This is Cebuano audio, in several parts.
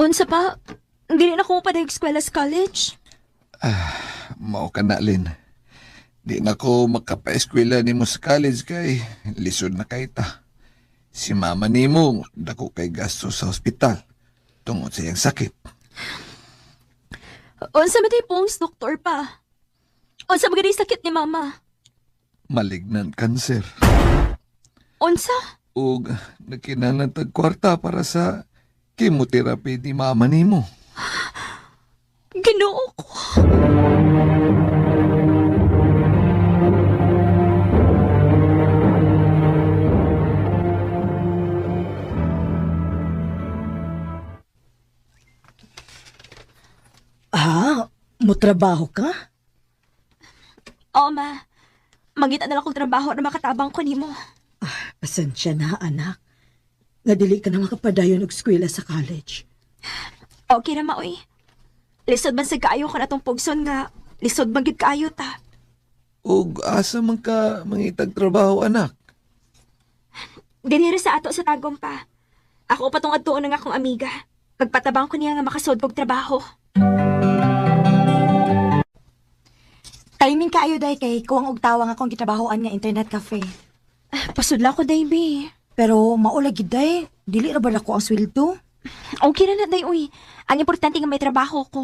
Unsa pa? Dili na ko padayog eskwela sa college. Mao ka na, Lin. Di na ko makapaeskwela nimo sa college kay lisod na kay ta. Si mama nimo dako kay gasto sa ospital tungod sa iyang sakit. Unsa man tay pong doktor pa? Unsa man gani sakit ni mama? Malignant cancer. Unsa? Ug nagkinahanglan tag kwarta para sa chemotherapy ni mama nimo. Ginoo ko. Ah, motrabaho ka? Oo, ma. Mangita na lang kong trabaho na makatabang ko nimo. Pasensya na, anak. Nga dili ka na makapadayon og eskwela sa college. Okay ra maoy. Lisod man sa kaayo ko na tong pugson nga lisod man gid kaayo ta. Ug asa man ka mangitag trabaho, anak? Diniri sa ato sa Tagum pa. Ako pa tong adtuon ng akong amiga. Pagpatabang ko niya nga makasod kog trabaho. Timing kaayo day kay kuwang og tawang akong gitrabahoan nga internet cafe. Pasudla ko, Davey. Pero maula gid day, dili ra ba dako ang sweldo? Okay ra na, day, uy. Ang importante nga may trabaho ko.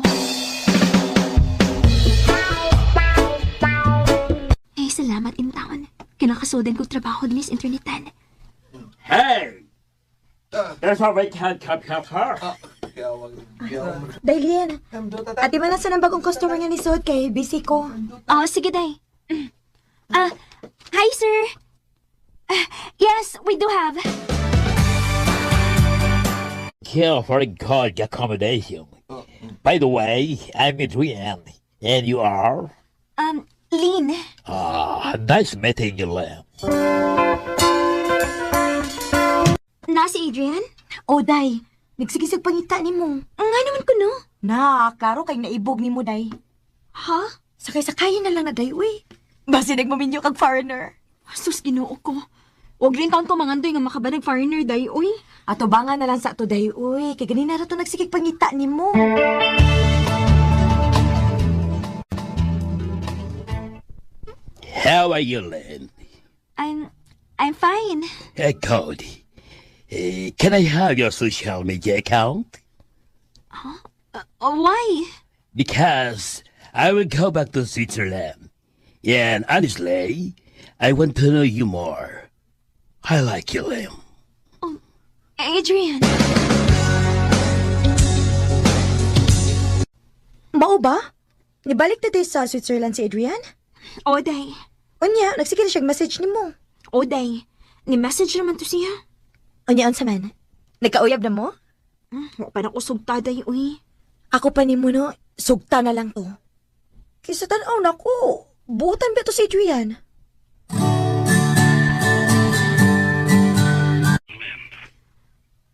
Eh, salamat in town. Kinakasudin kong trabaho din sa internetan. Hey! There's a vacant computer. Dailin, ati man sa nang bagong customer nga nisod kay busy ko. Oh, sige, day. Ah, hi, sir. Ah, yes, we do have. Care for a good accommodation. By the way, I'm Adrian, and you are? Lynn. Ah, nice meeting you, Lam. Na si Adrian? Oh, day, nagsigisag pangita nimo. Nga naman ko, no? Na, klaro kay naibog nimo day. Ha? Sakay-sakayin na lang na day, uy. Basi nagmaminyo kag foreigner. Sus, ginoo ko. Huwag rin taon ko mangandoy nga makabanag foreigner, day, uy. Ato banga na lang sa ato day, uy. Kay ganina ra to nagsigig pangita nimo. How are you, Lynn? I'm fine. Hey, Cody. Can I have your social media account? Oh, why? Because I will go back to Switzerland. And honestly, I want to know you more. I like you, Lim. Adrian. Mao ba? Nibalik na day sa Switzerland si Adrian? Oday. Unya, nagsige na siyang message nimo. Oday. Ni-message naman to siya. Unya, unsa man? Nagkauyab na mo? Wa pa na kusog taday, uy. Ako pa nimo no, sugta na lang to. Kaysa tan-aw nako, buutan ba to si Adrian?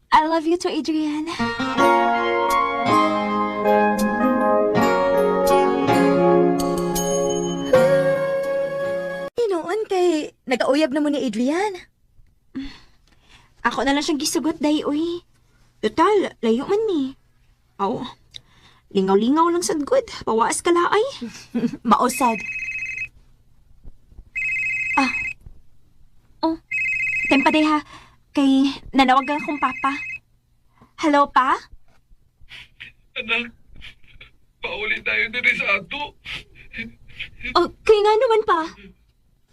I love you too, Adrian. Noon kay nagkauyab na mo ni Adrian. Ako na lang siyang gisugot, day, uy. Total, layo man ni. Aw, lingaw-lingaw lang sad good. Pawaas ka laay. Mausad. Oh, tempa day ha. Kay nanawagan akong papa. Hello, pa? Anak, pauli tayo diri sa ato. Oh, kay nga naman pa.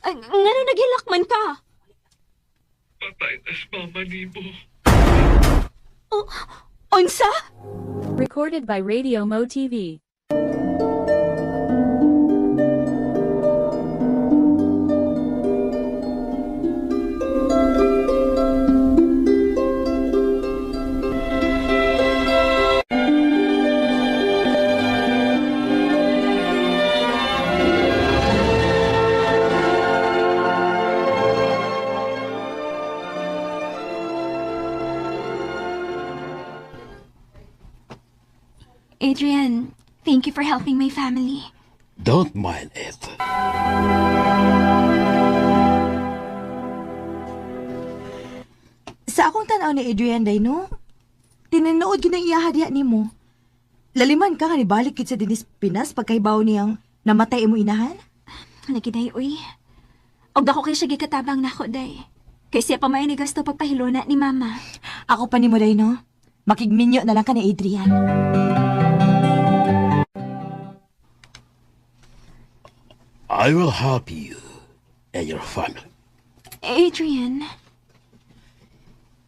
Ay, nga nung naghilak man ka. Patay na si mama nimo. Oh, unsa? Recorded by Radio Mo TV. Adrian, thank you for helping my family. Don't mind it. Sa akong tanaw ni Adrian day no, Tinuod gyud ang iyaha diha nimo. Laliman ka nga nibalik gid sa dinis Pinas pagkahibaw niyang namatay imo inahan? Lagi, day, uy. Og dako kay siya gikatabang nako, day. Kay siya pa may gasto pagpahilona ni mama. Ako pa nimo day no. Makigminyo na lang ka ni Adrian. I will help you and your family. Adrian,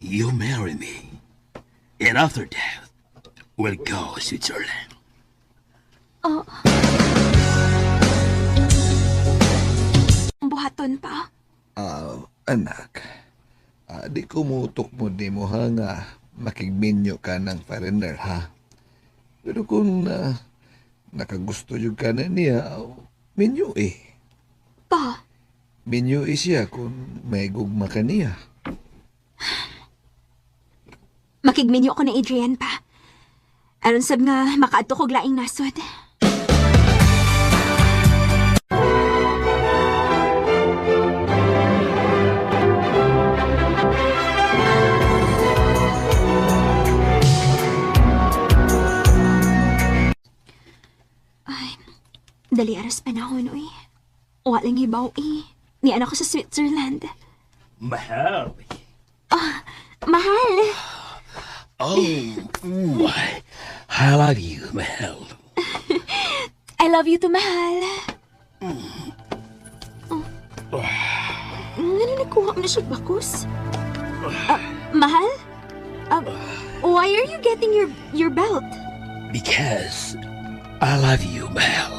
You marry me. And after that, we'll go Switzerland. ang buhaton pa. Ah, anak, di ko mutok mo di mo ha nga makigminyo ka ng foreigner ha. Pero kung nakagusto yung ka na niya, minyo eh. Pa, Minyo eh siya kung may gugma ka niya. makigminyo ko ni Adrian pa. Aron sab nga makaadto kog laing nasod. Ay, dali aras panahon, uy. Walang hibaw, eh. Ni anak ko sa Switzerland. Mahal. Mahal! Oh, my. I love you, Mahal. I love you too, mahal. Oh. Ano nakuha mo na siya bakos? Ah, mahal? Why are you getting your belt? Because I love you, Mahal.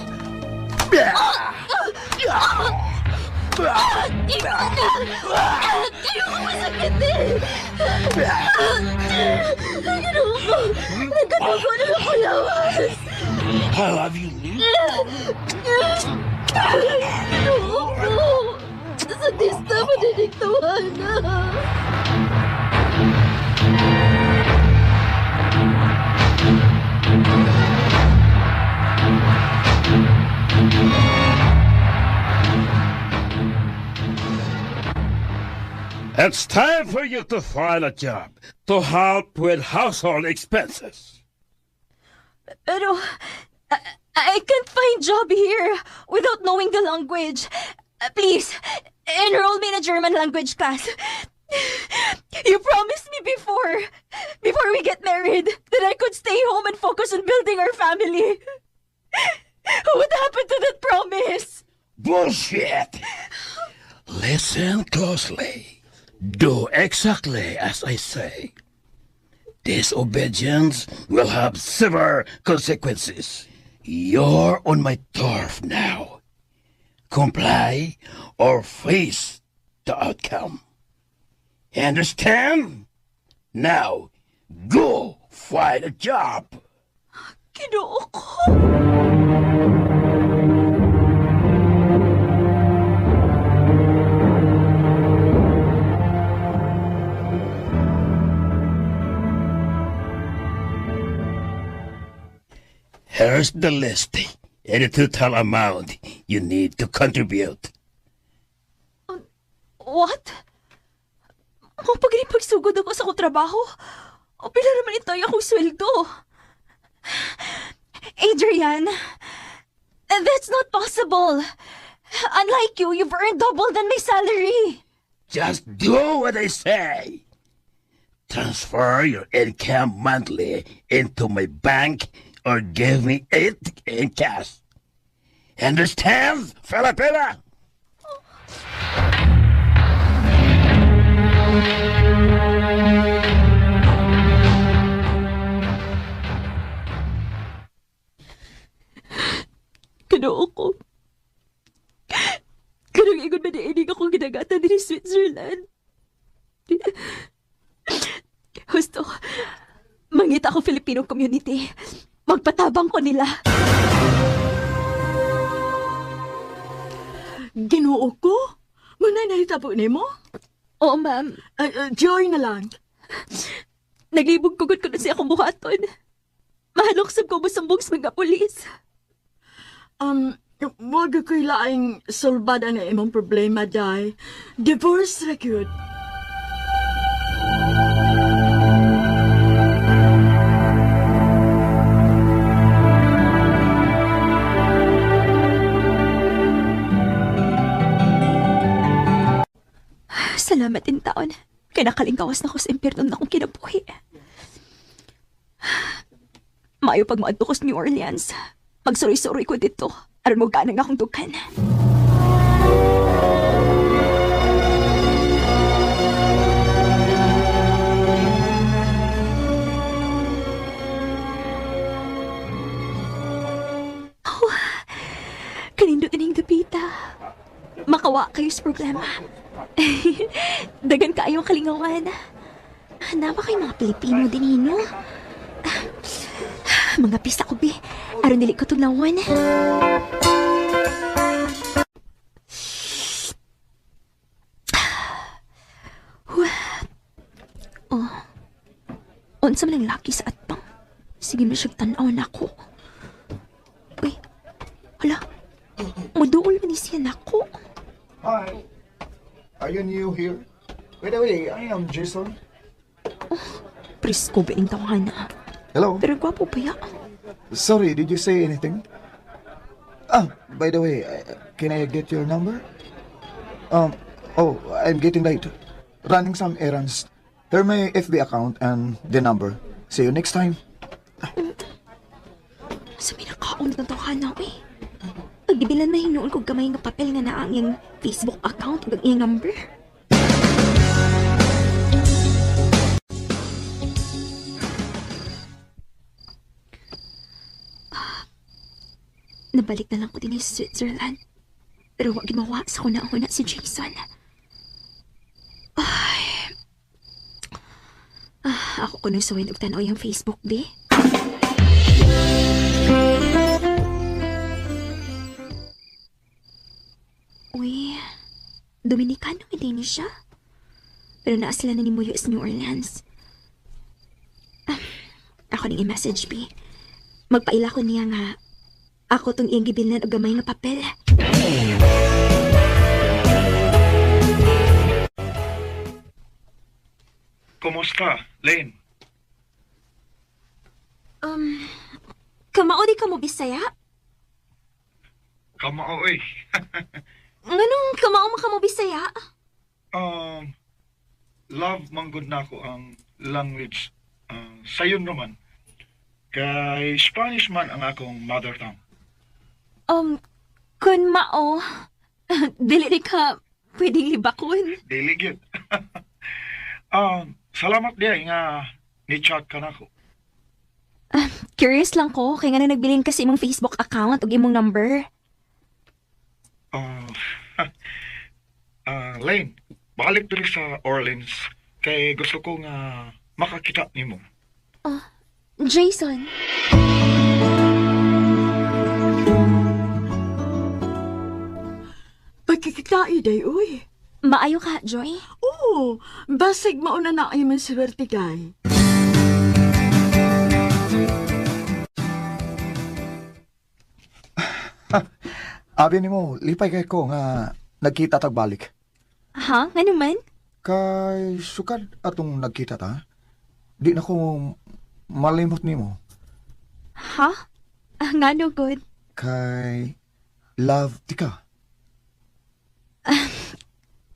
Nagkatugo na ako lawas. I love you, Lou. Ginoo ko. Sa tista, madiniktuhan na. It's time for you to find a job to help with household expenses. Pero, I can't find job here without knowing the language. Please, enroll me in a German language class. You promised me before we get married, that I could stay home and focus on building our family. What happened to that promise? Bullshit! Listen closely. Do exactly as I say. Disobedience will have severe consequences. You're on my turf now. Comply or face the outcome. Understand? Now, go find a job. Ginoo ko. Here's the list and the total amount you need to contribute. What? Kung pag pagsugod ako sa akong trabaho, o pila naman ito ay akong sweldo. Adrian, that's not possible. Unlike you, you've earned double than my salary. Just do what I say. Transfer your income monthly into my bank or give me it in cash. Understand, Filipina? Ginoo ko. Kanang ingon man niining akong gidagatan dinhi Switzerland. Husto, mangita ako Filipino community. Magpatabang ko nila. Ginoo ko? Muna nahitabo nimo? Oo, ma'am. Joy na lang. Naglibog kugod ko na siya akong buhaton. Mahalok sab ko musumbong sa mga pulis. Wag ko'y laing sulbad ang imong problema, Day. Divorce ra gyud. Kay nakalingkawas na ko sa impyerno na akong kinabuhi. Maayo pag moadto ko sa New Orleans. Magsuroy-suroy ko dito. Aron mo ganang akong dukan. Oh, kanindot ining dapita. Makawa kayo sa problema. Dagan kaayong kalingawan. Nama kay mga Pilipino din no? Mga pista ko, bi. Aron dili ko tugnawan. Oh. Unsa man ang laki sa atbang. Sige mo siyang tan-aw na ako. Uy, hala. Muduol man ni siya nako. Hi. Are you new here? By the way, I am Jason. Presko ba yung tawana? Hello. Pero gwapo pa ya. Sorry, did you say anything? Ah, by the way, can I get your number? Oh, I'm getting late. Running some errands. Here my FB account and the number. See you next time. Sa minakaon ng tawana, uy. Pagbibilan man hinuon ko gamay nga papel nga naa ang iyang Facebook account ug ang iyang number. Ah, nabalik na lang ko din sa Switzerland. Pero wag gimawa sa kuna-una si Jason. Ay. Ah, ako kuno suwin og tan-aw iyang Facebook, be. Uy, Dominicano hindi ni siya. Pero naa sila na ni Muyo sa New Orleans. Ah, ako ning i-message, B. Magpaila ko niya nga ako tong iyang gibilnan og gamay nga papel. Kumusta, Lane? Kamao di ka mo Bisaya? Kamao eh. Nganong kamao man ka mo Bisaya? Um, love manggod na ako ang language. Sayon naman. Kay Spanish man ang akong mother tongue. Kun mao, dili di ka pwedeng libakon. Dili gyud. Salamat diay nga ni-chat ka nako. Curious lang ko, kay nga nagbilin kasi imong Facebook account ug imong number. Uh, Lane, balik diri sa Orleans kay gusto ko nga makakita nimo. Jason. Pagkikitai day, uy. Maayo ka, Joy? Oo, basig mauna na ay man swerte kay. Abi nimo, lipay kay ko nga nagkita tag balik. Ha? Nga naman? Kay sukad atong nagkita ta, di na ko malimot nimo. Ha? Ah, nga no, good. Kay love ti ka.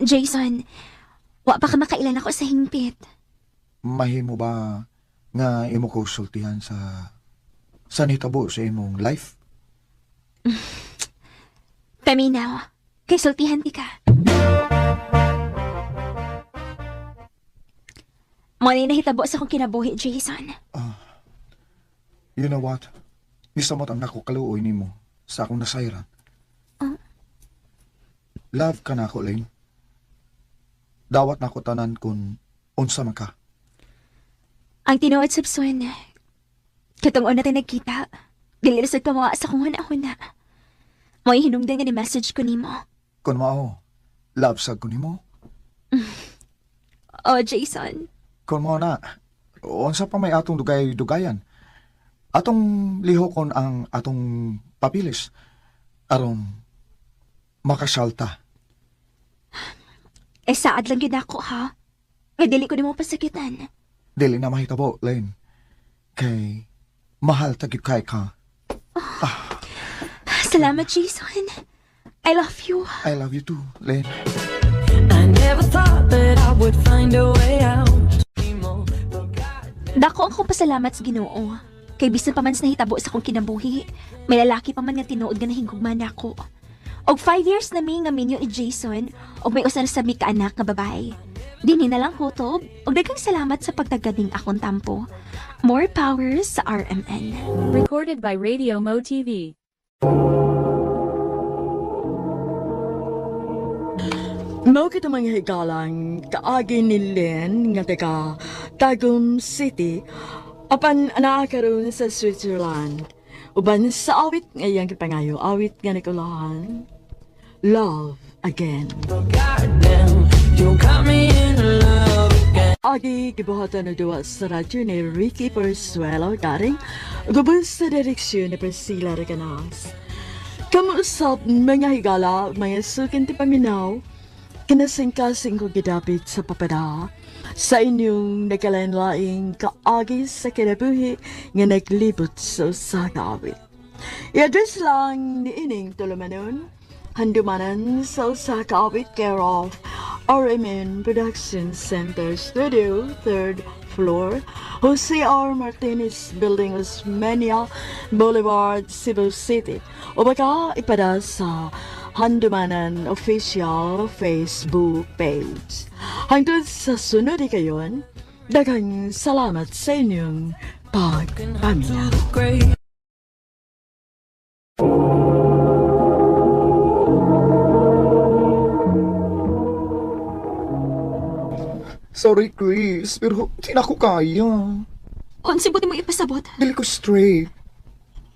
Jason, wa pa ka makailan ako sa hingpit. Mahimo ba nga imo ko sultihan sa nitabo sa imong life? Paminaw, kay sultihan di ka. Mo na nahitabo sa akong kinabuhi, Jason. You know what? Nisamot ang nako kaluoy nimo sa akong nasayran. Love ka na ako, Lane. Dawat na ako tanan kung unsa man ka. Ang tinuod Subson, katong una tayo nagkita, dili ra sad ka mawa sa akong huna-huna. Mo'y hinungdan nga ni message ko nimo. Kung mao, love sa ko nimo. Oh, Jason. Kung mao na, unsa pa may atong dugay-dugayan. Atong lihokon ang atong papilis aron makasalta. Eh, saad lang yun ako, ha? Nga dili ko nimo pasakitan. Dili na mahitabo, Lane. Kay mahal ta gyud kay ka. Salamat, Jason. I love you. I love you too, Lane. I Never thought that I would find a way out. Dako ang kong pasalamat sa Ginoo. Kay bisan pa man sa nahitabo sa akong kinabuhi, may lalaki pa man nga tinuod nga nahigugma nako. Og 5 years na mi nga minyo ni Jason, og may usa na sa mi ka anak nga babae. Dinhi na lang kutob, og daghang salamat sa pagtaganing akong tampo. More powers sa RMN. Recorded by Radio Mo TV. Mao kita mga higalang kaagi ni Lynn nga taga Tagum City apan naa karon sa Switzerland. Uban sa awit nga iyang gipangayo, awit nga nakulahan, "Love Again." Goddamn, you got me in love again. Agi gibuhatan og duwa sa radyo ni Ricky Persuelo Garing, gubos sa direksyon ni Priscilla Reganas. Kamuusap mga higala, mga sukin ti paminaw, kinasingkasing ko gidapit sa papada sa inyong nagkalain-laing kaagi sa kinabuhi nga naglibot sa usa ka awit. I-address lang ni ining tulumanon, Handumanan sa usa ka awit, care of RMN Production Center Studio, 3rd floor, Jose R. Martinez Building, Osmeña Boulevard, Cebu City. O baka ipada sa Handumanan Official Facebook page. Hangtod sa sunod kayon, daghang salamat sa inyong pagpaminaw. Great. Sorry, Chris, pero di na ako kaya. Unsa buti mo ipasabot? Dili ko straight.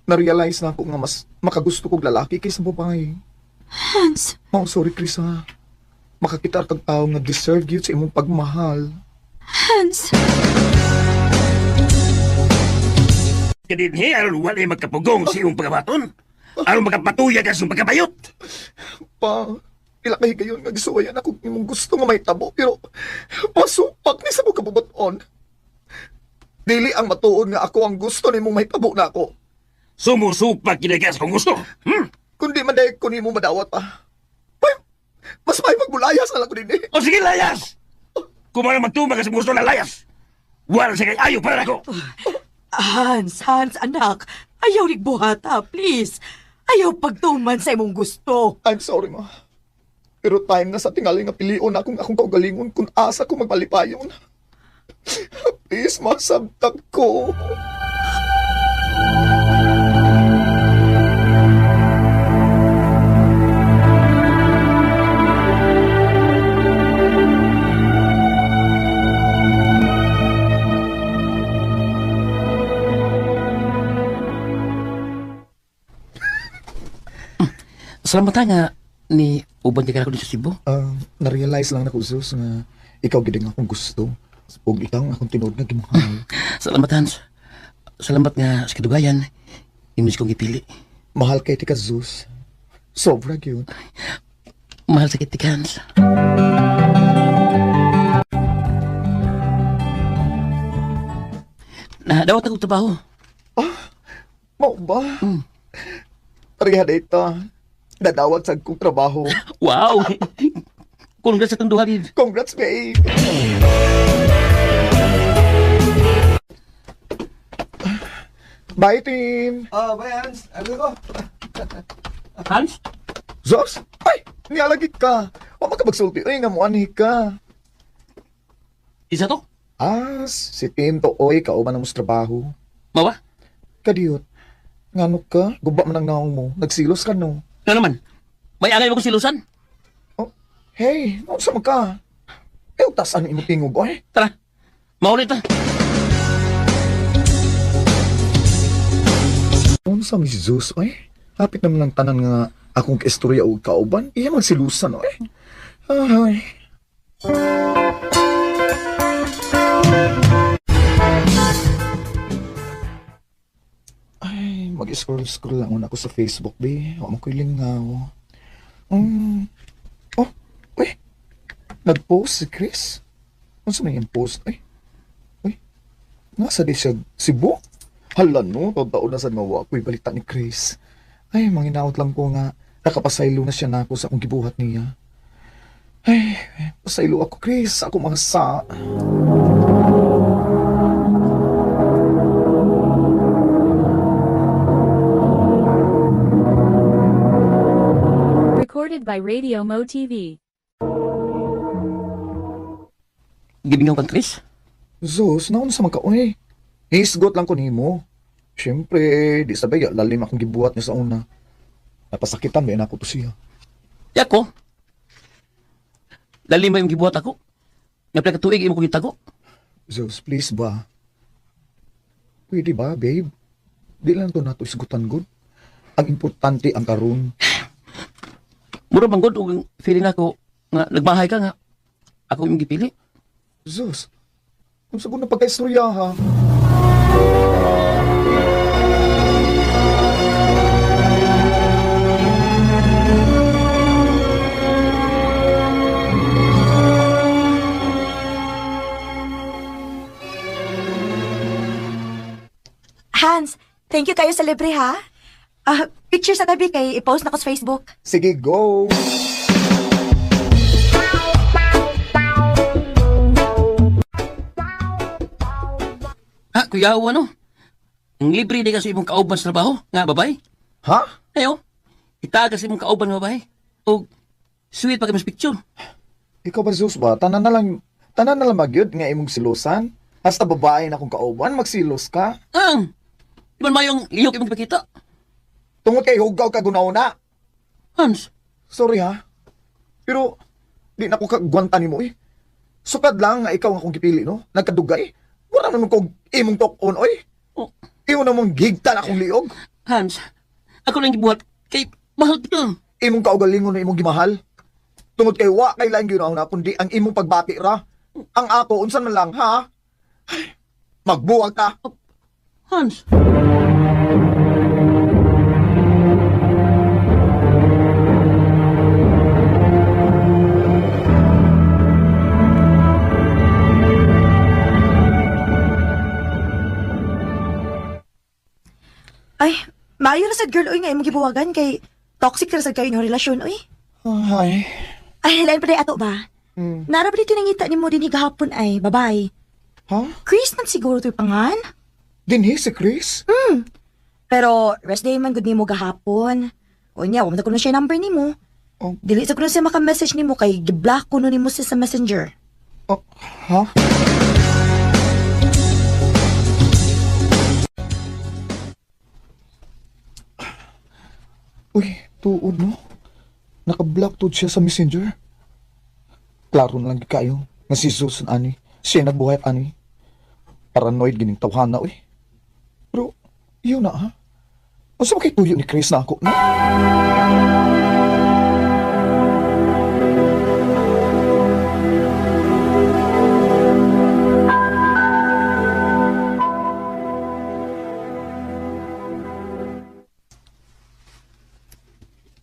Na-realize na ako nga mas makagusto kog lalaki kaysa babae. Hans, Oh, sorry, Chris, ha. Makakita kag tao nga deserve yun sa imong pagmahal. Hans. Kadinhi, aron walay magkapugong sa iyong pagabaton. Aron makapatuyag ka sa iyong pagkabayot. Pa, pila kay gayon nga gisuwayan ako imong gusto nga mahitabo, pero pasupak ni sa mo kabubuton. Dili ang matuod nga ako ang gusto nimong mahitabo na ako. Sumusupak kinagas kung gusto. Kundi man dahil ko nimo madawat pa. Ay, mas may magbulayas na lang ko din eh. O sige, layas! Kung ano magtumag sa gusto na layas, wala siya kay ayo para ako. Hans, Hans, anak, ayaw rigbuhata, please. Ayaw pagtuman sa imong gusto. I'm sorry, ma. Pero time na sa tingali nga pilion akong akong kaugalingon kung asa ko magmalipayon. Please, ma, sabtak ko. Salamat nga ni uban ka ako sa Cebu. Na-realize lang nako, Zeus, nga ikaw gid ang akong gusto. Ug ikaw ang akong tinuod nga gimahal. Salamat, Hans. Salamat nga sa kadugayan. Imis kong gipili. Mahal kay tika, Zeus. Sobra gyud. Mahal sa kitik, Hans. Na, dawat akong trabaho. Mao ba? Pareha data. Nadawat sa kong trabaho. Wow! Congrats sa itong duha, babe. Congrats, babe! Bye, team! Oh, bye, Hans. Ano ko? Hans? Zos? Ay! Nialagit ka! Wa man ka magsulti. Ay, nga mo ka. Isa to? Ah, si Tim to, oy, kauban na mo sa trabaho. Mawa? Kadiyot. Ngano ka? Guba man ang naong mo. Nagsilos ka, no? Nga naman. May angay mo kong silusan. Oh, hey, naunsa man ka? Eh, tas ano imo tingog, oy? Tara, maulit ta. Unsa mi si Zeus, oy? Hapit naman ang tanan nga akong kaistorya og kauban. Iya magsilusan, oy. Ay. Ay, mag-scroll-scroll lang una ako sa Facebook, be. Wa man ko'y lingaw. Oh, uy. Nag-post si Chris. Unsa man yung post, ay? Uy. Nasa di siya Cebu? Hala no, totoo na sad nga wa ko'y balita ni Chris. Ay, manginaot lang ko nga nakapasaylo na siya nako sa akong gibuhat niya. Ay, pasaylo ako, Chris. Ako mga sa... Recorded by Radio Mo TV. Gibingaw kang Chris? Zeus, naon sa magkaoy? Hisgot lang ko nimo. Siyempre, di sabay, lalim akong gibuhat niya sa una. Napasakitan ba ako to siya. Yako. Lalim ba yung gibuhat ako? Nga pala katuig imo ko gitago. Zeus, please ba? Pwede ba, babe? Di lang to nato isgutan good. Ang importante ang karon. Mura bang god og feeling nako nga nagmahay ka nga. Ako yung gipili. Zeus, kung sa na pagkaistorya ha? Hans, thank you kayo sa libre ha. Ah, picture sa tabi kay i-post na ko sa Facebook. Sige, go! Ha, kuya ano? Ang libre di kasi imong kauban sa trabaho, nga babay. Ha? Ayo. Itaga sa imong kauban nga babay. Og sweet pa kay mas picture. Ikaw ba, Zeus ba? Tanan na lang magyud nga imong silosan. Hasta babae na kong kauban, magsilos ka. Ang di man mayong lihok imong gipakita. Tungod kay hugaw ka gunaw na. Hans, Sorry ha. Pero, di na ko kagwanta nimo eh. Sukad lang nga ikaw ang akong gipili, no? Nagkadugay. Wala naman kog imong tok-on, oy. Oh. Imo namong gigtan akong liog. Hans, ako lang gibuhat kay mahal kita. Imong kaugalingon na imong gimahal. Tungod kay wa kay laing ginaw na kundi ang imong pagbati ra. Ang ako unsan man lang ha. Ay, magbuwag ka. Hans. Ay, maayo ra sad girl oy nga imong gibuwagan kay toxic ra sad kayo inyong relasyon oy. Ay. Ay, lain pa day ato ba? Mm. Nara ba dito nangita nimo dinhi gahapon ay babay. Ha? Chris man siguro to'y pangan. Dinhi si Chris? Pero rest day man gud nimo gahapon. O niya, wa man ko na siya number nimo. Oh. Dili sa ko na siya maka-message nimo kay gi-block ko no nimo siya sa Messenger. Oh, ha? Uy, tuod no? Naka-block tuod siya sa Messenger. Klaro na lang gyud kayo nga si Susan ani, siya nagbuhat ani. Paranoid gining tawhana uy. Pero, yun na ha? Unsa ba kay tuyo ni Chris na ako, no?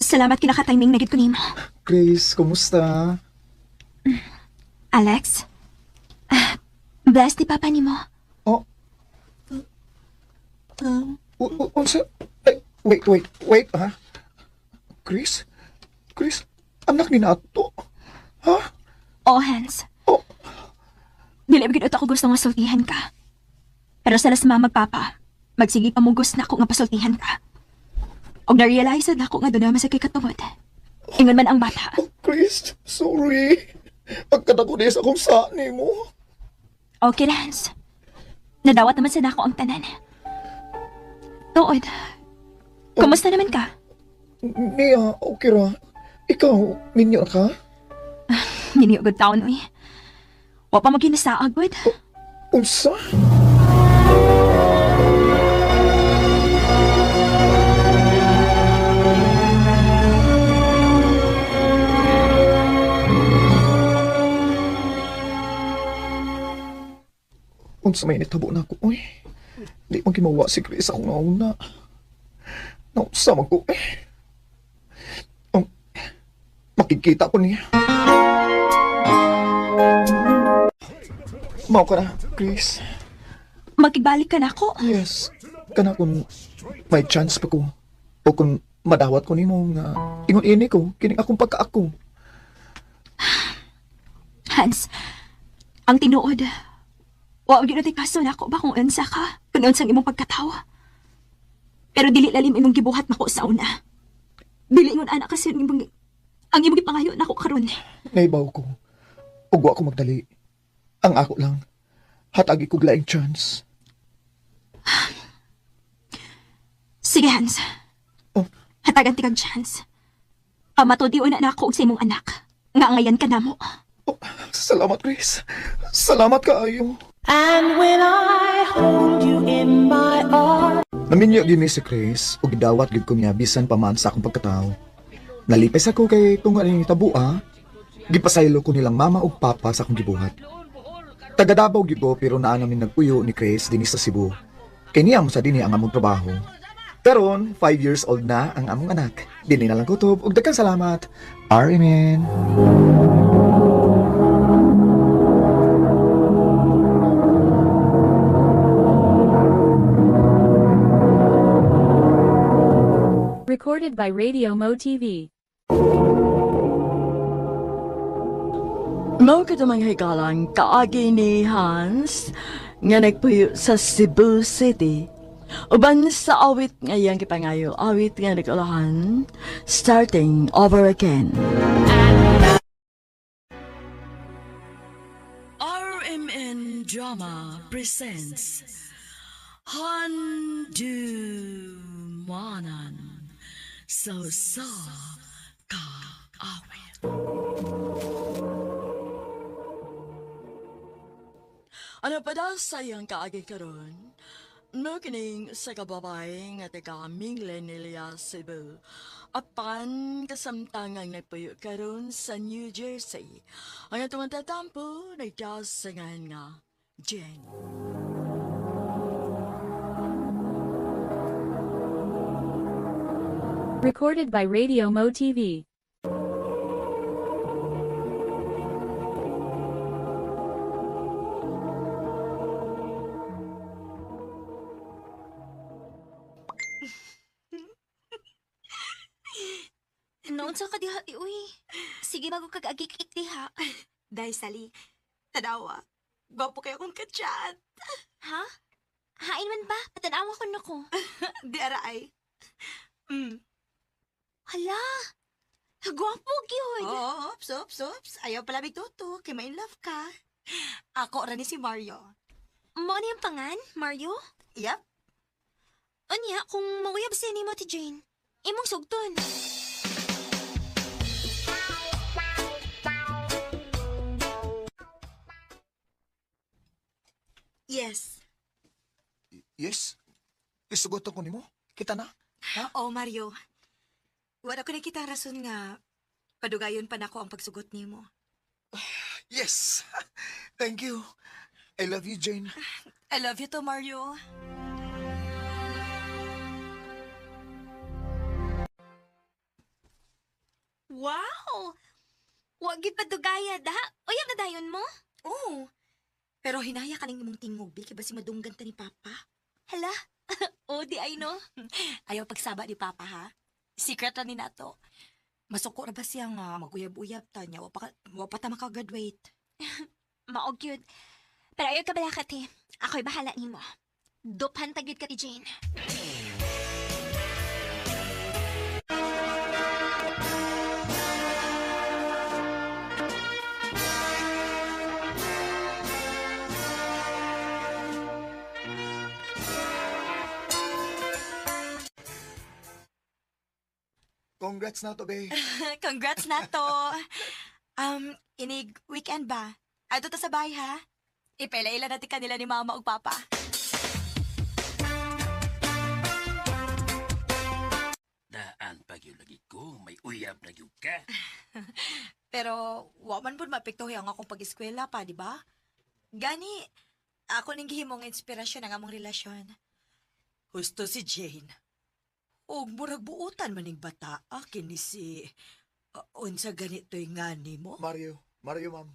Salamat kinaka-timing na gid ko nimo. Chris, kumusta? Alex? Ah, bless ni papa nimo. Oh. Unsa? Ay, wait, wait, wait, ha? Chris? Chris, anak ni Nato? Ha? Oh, Hans. Oh. Dili ba gid ako gusto nga sultihan ka. Pero sa las mama papa, magsige pa mo gusto na ako nga pasultihan ka. Og na-realize na ako nga doon naman sa kay katungod. Ingon man ang bata. Oh, Chris, sorry. Pagkadako sa akong sa mo. Okay, Hans. Nadawat naman sa nako ang tanan. Tuod. Kumusta naman ka? Nia, okay ra. Ikaw, minyo ka? Niniugod taon, uy. Wa pa mo ginasaagod. Unsa? Unsa may nitabo na ako, oy. Di man kimawa si Chris akong nauna. Naunsa man ko, eh. Ang, makikita ko niya. Mao ka na, Chris. Makigbalik ka na ako. Yes. Kana kung may chance pa ko o kung madawat ko nimo nga ingon ini ko kining akong pagkaako. Hans, ang tinuod, wa gyud na kaso nako ba kung unsa ka, kung unsang imong pagkatawo. Pero dili lalim imong gibuhat nako sa una. Dili ingon anak kasi ang imong gipangayo nako karon. Naibaw ko. Ug wa ko magdali. Ang ako lang, hatagi ko laing chance. Sige, Hans. Oh. Hatagan ti kag chance. Pamatod na nako og sa imong anak. Nga ngayan ka namo. Oh, salamat, Grace. Salamat kaayo. And when I hold you in my arms. Naminyo gyud mi si Chris ug gidawat gyud ko niya bisan pa man sa akong pagkatao. Nalipay sa ko kay kung ano yung tabo ah. Gipasaylo ko nilang mama ug papa sa akong gibuhat. Taga Davao gyud ko pero naa namin nagpuyo ni Chris dinhi sa Cebu. Kay niya mo sa dinhi ang among trabaho. Karon, 5 years old na ang among anak. Dinhi na lang kutob ug daghang salamat. Amen. Recorded by Radio Mo TV. Mao kato, mga higalang, kaagi ni Hans nga nagpuyo sa Cebu City. Uban sa awit nga iyang gipangayo, awit nga nag-ulahan, "Starting Over Again." RMN Drama presents Handumanan sa Usa Ka Awit. Ano pa daw sa iyang kaagi karon? Mao kining sa kababay nga taga Minglanilla, Cebu. Apan kasamtangang nagpuyo karon sa New Jersey. Ang atong tatampo nagdasangan nga Jen. Recorded by Radio Mo TV. Naunsa ka diha, ti uy. Sige bago kag agik-ik diha. Day, Sally. Tanawa. Gwapo kayo kong kachat. Ha? Hain man ba? Patanawa ko nako. Di ara ay. Hala! Gwapo gyud. Oh, oops, oops, oops. Ayaw pala bigtuto. Kay ma-in love ka. Ako ra ni si Mario. Mao ni ang pangan, Mario? Yep. Unya, kung mauyab siya nimo ti Jane, imong sugton. Yes. Yes. Isugoton ko nimo. Kita na. Oh, Mario. Wala ko nakita rason nga padugayon pa nako ang pagsugot nimo. Yes. Thank you. I love you, Jane. I love you too, Mario. Wow! Wa gid padugaya da. Uyab na dayon mo? Oo. Pero hinaya ka ning imong tingog, bi, kay basi madunggan ta ni Papa. Hala. O di ay no. Ayaw pagsaba ni Papa, ha? Secret ra ni nato. Masuko ra ba siya nga maguyab-uyab ta niya? Wa pa ta makagraduate. Mao gyud. Pero ayaw ka balaka te. Ako'y bahala nimo. Duphan ta gyud ka ti Jane. Congrats na to, be. Congrats na to. Inig weekend ba? Adto ta sa bahay, ha? Ipaila-ila natin kanila ni Mama ug Papa. Daan pa gyud lagi ko, may uyab na gyud ka. Pero wa man pud maapektuhi ang akong pag-eskwela pa, di ba? Gani, ako ning gihimong inspirasyon ang among relasyon. Husto si Jane. Og murag buutan maning bata kini si unsa ganito'y ngani mo? Mario. Mario, ma'am.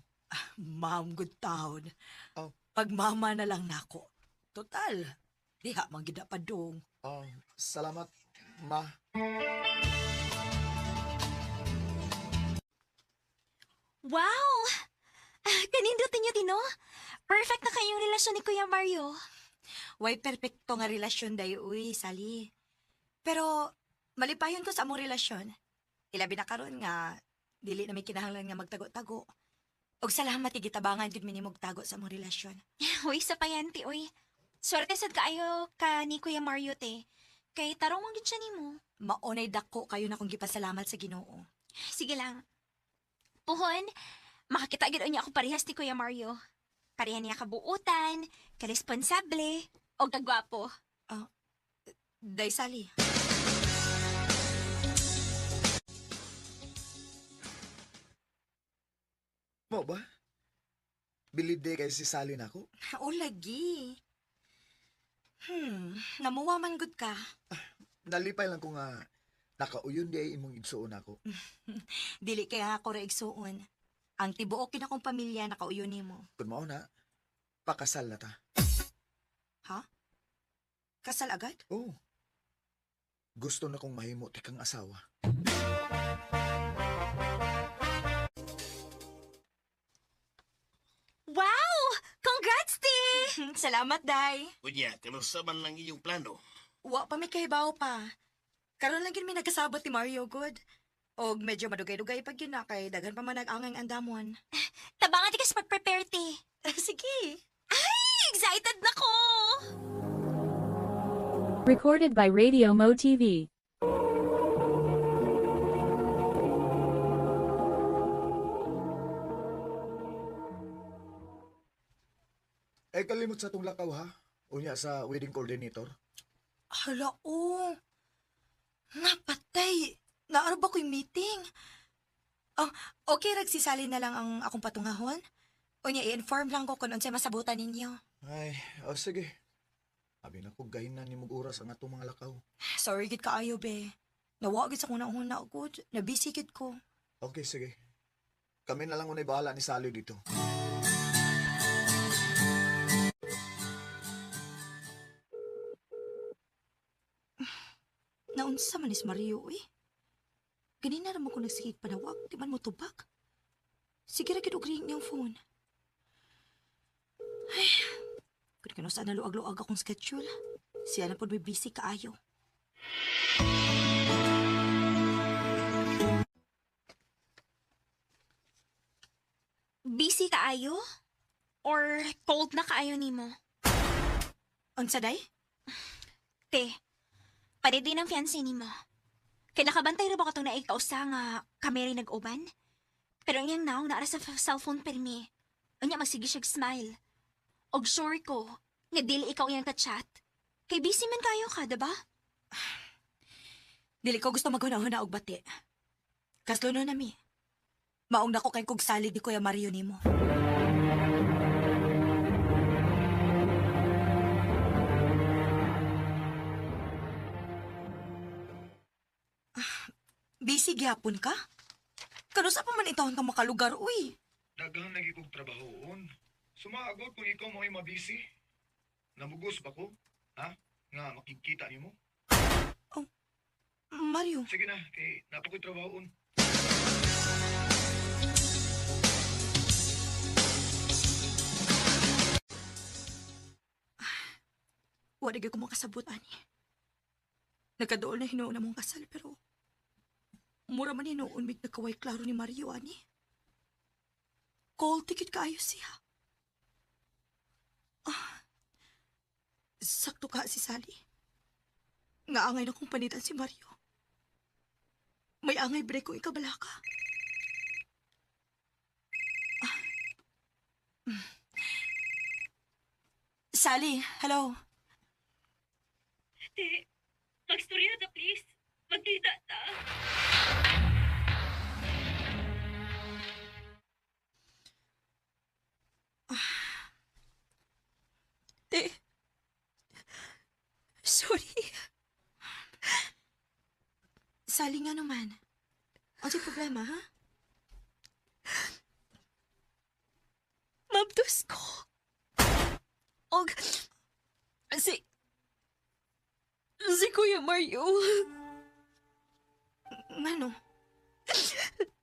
Ma'am, good town. Oh. Pagmama na lang nako. Total, diha man gid na padung. Salamat, ma. Wow! Kanindutin niyo din, no? Perfect na kayong relasyon ni Kuya Mario. Way perpekto nga relasyon day uy, Sally. Pero malipayon ko sa among relasyon. Ilabi na karon nga dili na may kinahanglan nga magtago-tago. Og salamat gitabangan jud mi nimog tago sa among relasyon. Uy, sa payanti, uy. Swerte sad kaayo ka ni Kuya Mario, te. Kay tarong man gid siya nimo. Maunay dako kayo na kong gipasalamat sa Ginoo. Sige lang. Puhon, makakita gid unya ako parehas ni Kuya Mario. Pareha niya kabuutan, karesponsable, o kagwapo. Day Sally. Mo ba? Bilib day kay si Sally na ako. O lagi. Namuwa man gud ka. Nalipay lang ko nga nakauyon di ay imong igsuon ako. Dili kay ako ra igsuon. Ang tibuok kina akong pamilya nakauyon nimo. Kun mao na, pakasal na ta. Ha? Kasal agad? Oh. Gusto na kong mahimo ti kang asawa. Wow! Congrats, te! Salamat, Day. Unya, kanusa man lang iyong plano. Wa pa may kahibaw pa. Karon lang yun may nagkasabot ni Mario good. Og medyo madugay-dugay pag yun na kay daghan pa man nag-angay ang andamon. Tabangan ti ka sa pag-prepare, te. Sige. Ay, excited na ko! Recorded by Radio Mo TV. Eh kalimot sa tong lakaw ha. Unya sa wedding coordinator. Hala, oh. Napatay. Naaro ba ko'y meeting? Oh, okay, ragsisali na lang ang akong patungahon. O niya, i-inform lang ko kung unsay masabutan ninyo. Ay, oh sige. Abi na ko gahin na nimog oras ang atong mga lakaw. Sorry, gid kaayo, be. Nawa gid sa kung nauna gud. Nabisi gid ko. Okay, sige. Kami na lang unay bahala ni Sally dito. Naunsa man is Mario, eh. Ganina naman ko nagsigig panawag, di man mo tubak. Sige ra gid og ring niyang phone. Ay, kun kano sa naluag-luag akong schedule. Siya na pod may busy kaayo. Busy kaayo? Or cold na kaayo nimo? Unsa day? Te, pare din ang fiancé nimo. Kay nakabantay ra ba katong naay kausa nga kami rin nag-uban? Pero ang iyang naong naara sa cellphone permi. Unya magsige siyag smile. Og sure ko nga dili ikaw iyang ka-chat. Kay busy man kayo ka, diba? Dili ko gusto maghuna-huna og bati. Kasluno na mi. Maong nako kay kog salig ni Kuya Mario nimo. Ah, busy gyapon ka? Kanusa pa man itawon ka makalugar, uy? Daghang lagi kong trabahoon. Sumaagot kung ikaw mo'y mabisi. Namugos ba ko? Ha? Nga makikita nimo? Mario, Sige na, kay napakoy trabahoon. wala gyud ko makasabot ani. Nagkadool na hinuon na mong kasal pero mura man hinuon mig nagkaway klaro ni Mario ani. Call ticket kaayo siya. Ah, sakto ka si Sally. Nga angay na kong panitan si Mario. May angay break kong ikabala ka. Ah. Sally, hello. Te, magstorya ta please. Magkita ta. Te, sorry. Sally nga naman. Ano problema, ha? Mabdos ko. Og, si, si Kuya Mario. Ngano?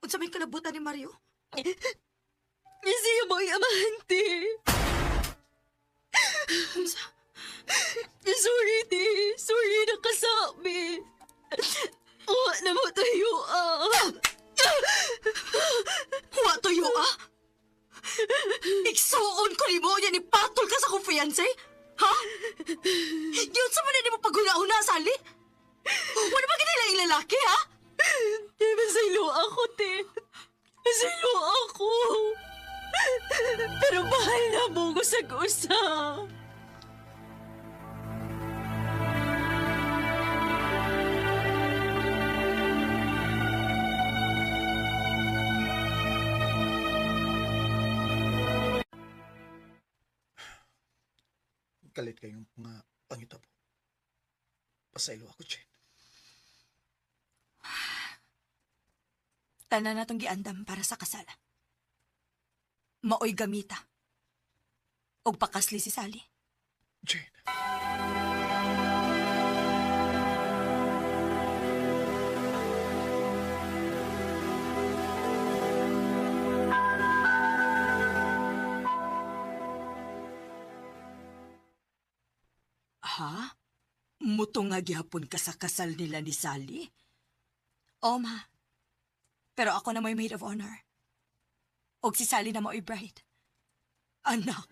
Unsa may kalabutan ni Mario? Siya mo amante. Sorry, te. Sorry, nakasabi. Wa na mo tayo, ah. Wa tuyo ah! Igsuon ko nimo unya ni patol ka sa akong fiancé? Ha? Yun sa man mo paghuna-huna, Sally? Wala ba kinila yung lalaki, ha? Te, masaylo ako, te. Masaylo ako. Pero mahal na mo ko sa gusa. Kalit kayong mga pangitabo. Pasaylo ako, Jen. Tanan na tong giandam para sa kasal. Maoy gamita. Og pakasli si Sally. Jane. Ha? Muto nga gihapon ka sa kasal nila ni Sally? O, ma. Pero ako na mo'y maid of honor. Og si Sally na mo'y bride. Anak.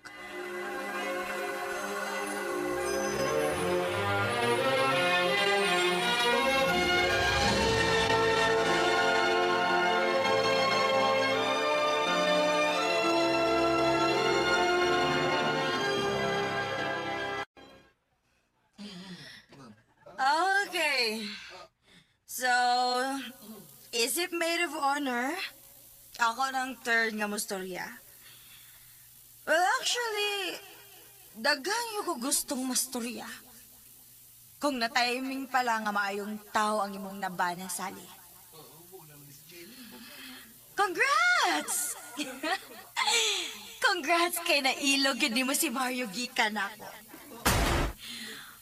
Okay. So, is it maid of honor? Ako ng third nga mustorya. Well, actually, daghan yung ko gustong mastorya. Kung na-timing pala nga maayong tao ang imong nabana, Sally. Congrats! Congrats kay nailog yun nimo si Mario gikan ako.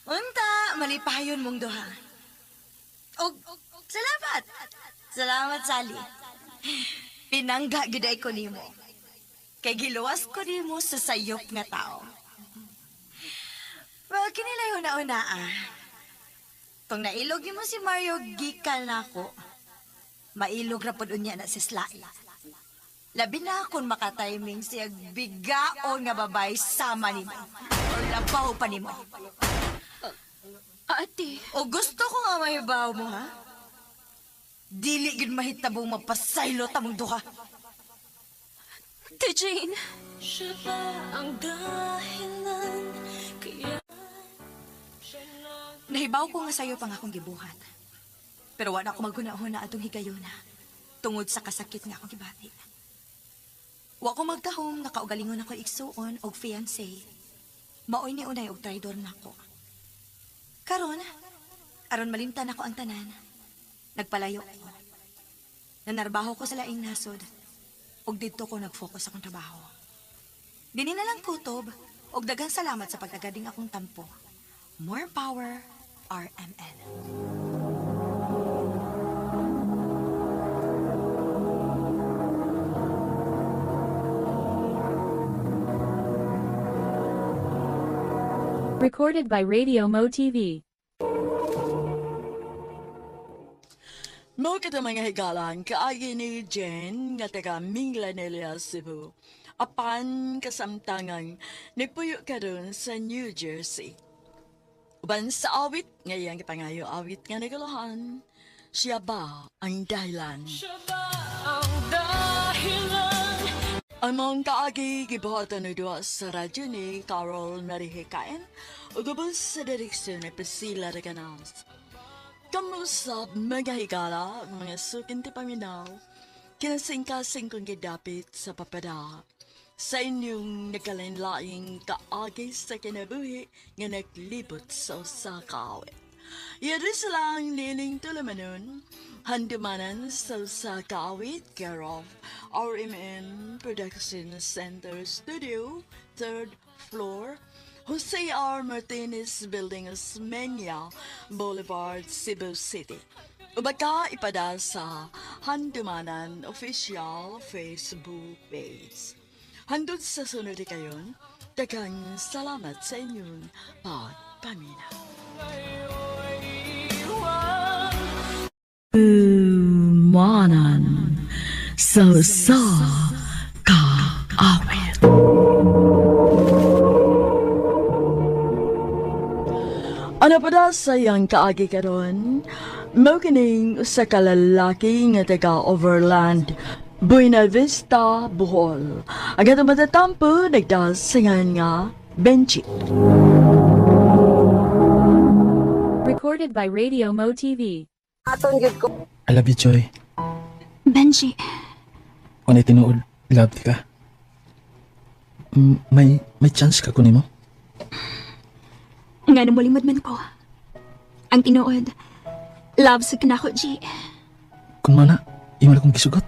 Unta, malipayon mong duha. Og, salamat! Salamat, Sally. Pinangga gid ay ko nimo. Kay giluwas ko nimo sa sayop nga tao. Well, kinilay una-una ah. Kung nailog nimo si Mario gikan nako, mailog ra pod unya na si Sly. Labi na kung makatiming siya bigaon nga babay sama nimo. Or labaw pa nimo. Ate. O gusto ko nga mahibaw mo, ha? Dili gid mahitabong mapasaylo tamong duha. Te Jane. Siya ba ang dahilan kaya Nahibaw ko nga sayo pang akong gibuhat. Pero wala ko maghuna-huna atong higayona tungod sa kasakit nga akong gibati. Wa ko magtahom nga kaugalingon ako igsuon og fiancé. Maoy ni unay og traidor nako. Karon, aron malimtan ako ang tanan. Nagpalayo ko. Nanarbaho ko sa laing nasod ug didto ko nag-focus akong trabaho. Dini na lang kutob ug daghang salamat sa pag-agading akong tampo. More power, RMN. Recorded by Radio Mo TV. Mo kita mga higalan, kaagi ni Jen nga taga Minglanilla, Cebu. Apan kasamtangan, nagpuyo karon sa New Jersey. Uban sa awit, ngayang gipangayo awit nga naguluhan, siya ba ang dahilan? Siya ba ang dahilan? Ang mga kaagi gibuhatan ni duha sa radyo ni Carol Marihikain ug ubos sa direksyon ni Priscilla Reganals. Kamusap mga higala, mga sukin ti paminaw, kinasingkasing kong gidapit sa papada. Sa inyong nagkalain-laing kaagi sa kinabuhi nga naglibot sa usa ka awit. Yari silang nining tulamanon, handumanan sa usa ka awit, care of RMN Production Center Studio, 3rd floor, Jose R. Martinez Building, Osmeña Boulevard, Cebu City. Ubaka ipada sa Handumanan Official Facebook page. Handod sa sunod kayon, daghang salamat sa inyong pagpaminaw. Manan sa sa kaawit. Ano pa da sa iyang kaagi karon? Mao kining usa ka lalaki nga taga Overland, Buena Vista, Bohol. Ang atong matatampo nagdasingan nga Benji. Recorded by Radio Mo TV. I love you, Joy. Benji, Kung ana'y tinuod, love di ka. May chance ka kunin mo? nga mulimod man ko. Ang tinuod, love sa kanako, G. Kung mana, imo na kong gisugot.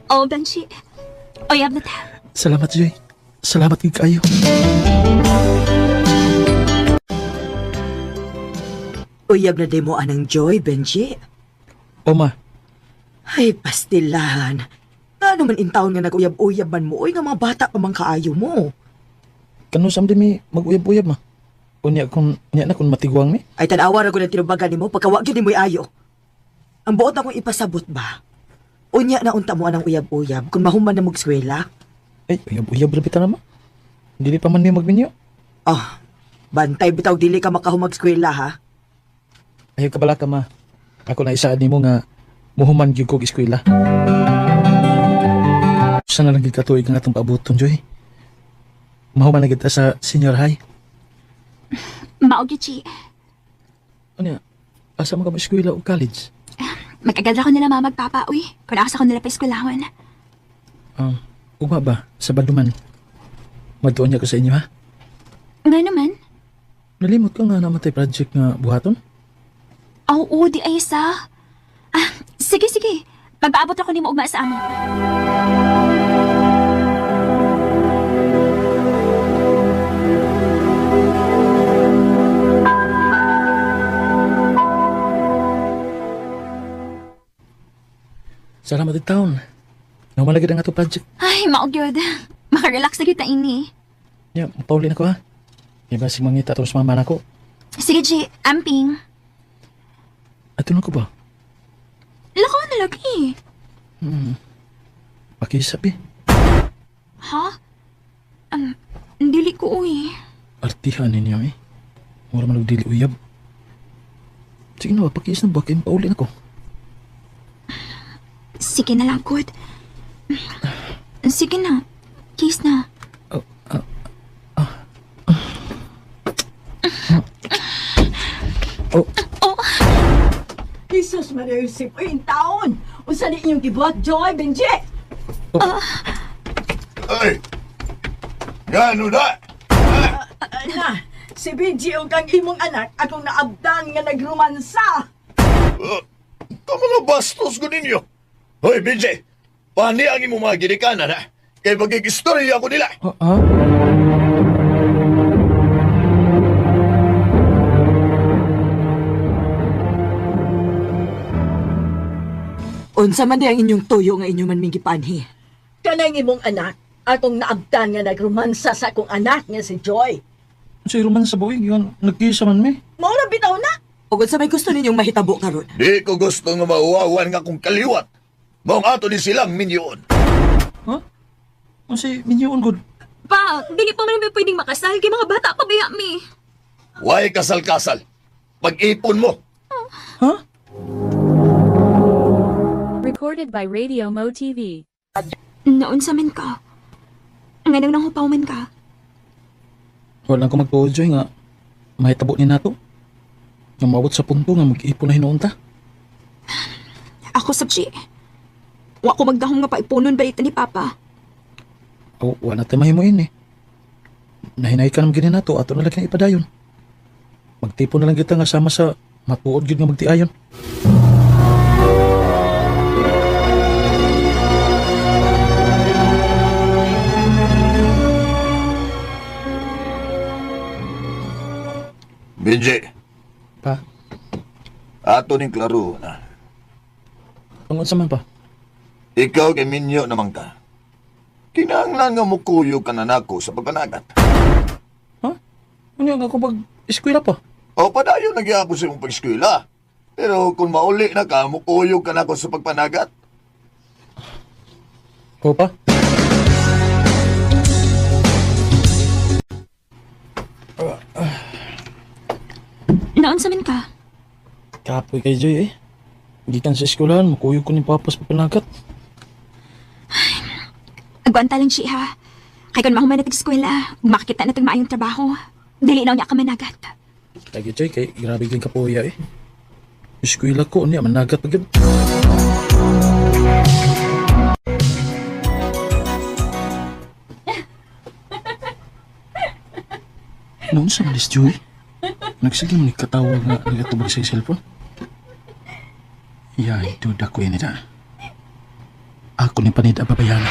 Oh, Benji. Oyab na ta. Salamat, Joy. Salamat gid kayo. Uyab na demo anang Joy, Benji. Oma, Ay, pastilan. Ano man intawon nga nag-uyab-uyab man mo, uy, nga mga bata pa man kaayo mo. kanu sam di mi mag-uyab-uyab ma. Unya kung unya na kung matiguang mi. Ay, tanawa ra ko ng tinubagan nimo pagkawa gyud nimo'y ayo. Ang buot akong ipasabot ba? Unya na unta mo anang uyab-uyab kung mahuman na magskwela. Ay, uyab-uyab ra bitaw na ma. Dili pa man mi magminyo. Oh, bantay bitaw dili ka makahumag eskwela ha. Ayaw ka bala ka ma. Ako na isaad nimo nga muhuman gyud kog eskwela. Sana lang gyud katuig ang atong paaboton, Joy. Mahuman na gyud ta sa senior high. Mao gyud, G. Unya, asa man ka mo eskwela o college? Mag-agad ako nila mama magpapa, uy. Kung asa ko nila pa eskwelahon. Ugma ba? Sa Baduman. Magtuon niya ko sa inyo, ha? Nga naman. Nalimot ko nga namatay project nga buhaton. Oo, di ay sa. Ah, sige, sige. Magpaabot ako nimo ugma sa amo. Salamat din taon. Namalagid ang ato project. Ay, mao gyud. Makarelax na kita ini. Ya, pauli na ko, ha? Di ba si mangita tapos mama na ko? Sige, G. Amping. Ato na ko ba? Lakaw na lagi. Pakisap eh. Ha? Um, dili ko, uy. Artihan ninyo eh. Mura man og dili uyab. Sige na ba, pakiis na ba? Kaya pauli na ko. Sige na lang, good. Sige na. Kiss na. Oh, Oh, Jesus Maria Josep, uy, in taon! Unsa ni inyong gibuhat, Joy, Benji? Ay! Gano na? Na, si Benji og ang imong anak akong naabdan nga nagrumansa. Ito mga bastos ko ninyo. Hoy, BJ! Pani ang imong mga ginikanan, ha? Kay magigistorya ko nila. ah, ah? Unsa man di ang inyong tuyo nga inyo man ming gipanhi. Kanang imong anak akong naabdan nga nagrumansa sa akong anak nga si Joy. Sa iruman sa buhay, yun, nagkisa man mi. Mao na bitaw na. Ug unsa may gusto ninyong mahitabo karon? Di ko gusto nga mauwawan nga kong kaliwat. Maong ato ni silang minyon. Ha? Ang si minyoon good. pa, dili pa man mi pwedeng makasal kay mga bata pa biya mi. Way kasal-kasal. Pag-ipon mo. Ha? Recorded by Radio Mo TV. Naunsa man ka. Nga nang nanghupaw man ka. Wala ko magtuod, Joy, nga mahitabo ni nato. Nga maabot sa punto nga mag-ipon na hinuon ta. Ako sab G. Wa ko magdahom nga paipunon balita ni Papa. O, wala tayo mahimuin eh. Nahinay ka naman gini nato, ato na lang kang ipadayon. Magtipon na lang kita nga sama sa matuod gyud nga magtiayon. BJ, Pa, ato ning klaro na. ang unsa man pa? Ikaw kay minyo naman ka. Kinahanglan nga mukuyog ka na nako sa pagpanagat. Ha? Unya nga ako pag eskwela pa. O padayon na gyapon sa imong pag-eskwela. Pero kung mauli na ka, mukuyog ka nako sa pagpanagat. O pa? Naon sa man ka? Kapoy kay Joy eh. Gikan sa eskwelahan, makuyog ko ni Papa sa panagat. Agwanta lang siya ha. Kay kung mahuman na eskwela, makakita na tag maayong trabaho. Dili na niya ka managat. Lagi Joy, kay grabe kang kapoya eh. Eskwela ko, niya, managat pa gyud. Noon sa malis, Joy, nagsige mo ni katawag nga nagatubag sa cellphone. Yay, duda ko yun nila. Ako ni panid ababayan.